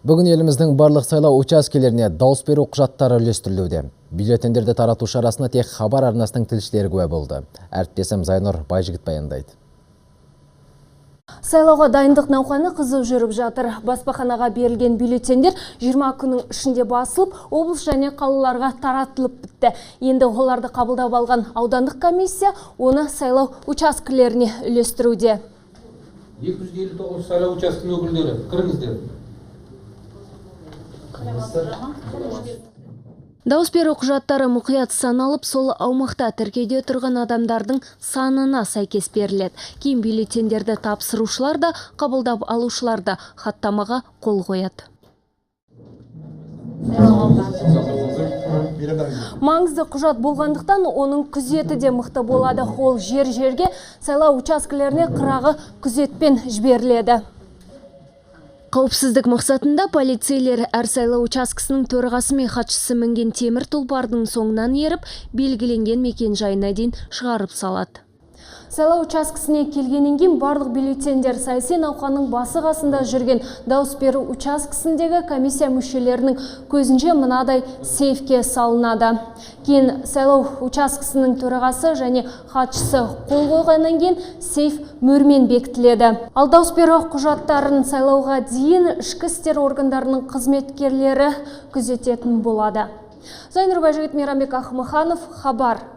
Бүгін еліміздің барлық сайлау учаскелеріне дауыс беру құжаттары үлестірілуде. Бюллетендерді тарату шарасына тек Хабар арнасының тілшілері куә болды. Әріптесім Зайнұр Байжігіт баяндайды. Сайлауға дайындық науқаны қызу жүріп жатыр. Баспаханаға берілген бюллетендер 20 күннің ішінде басылып, облыс және қалаларға таратылып бітті. Енді оларды қабылдап алған аудандық комиссия оны сайлау учаскелеріне үлестіруде. 259 сайлау учаскесінің өкілдері, кіріңіздер. Дауыс беру құжаттары мұқият саналып, сол аумақта тіркеуде тұрған адамдардың санына сәйкес беріледі. Кейін бюллетендерді тапсырушылар да, қабылдап алушылар да хаттамаға қол қояды. Маңызды құжат болғандықтан оның күзеті де мықты болады. Ол жер-жерге сайлау учаскелеріне қырағы күзетпен жіберіледі. Қауіпсіздік мақсатында полицейлер әр сайлау учаскесінің төрағасы мен хатшысы мінген темір тұлпардың соңынан еріп, белгіленген мекен жайына дейін шығарып салады. Сайлау учаскесіне келгеннен кейін барлық бюллетендер саяси науқанның басы қасында жүрген дауыс беру учаскесіндегі комиссия мүшелерінің көзінше мынадай сейфке салынады. Кейін сайлау учаскесінің төрағасы және хатшысы қол қойғаннан кейін сейф мөрмен бекітіледі. Ал дауыс беру құжаттарын сайлауға дейін ішкі істер органдарының қызметкерлері күзететін болады. Зайнұр Байжігіт, Мейрамбек Ахмаханов, Хабар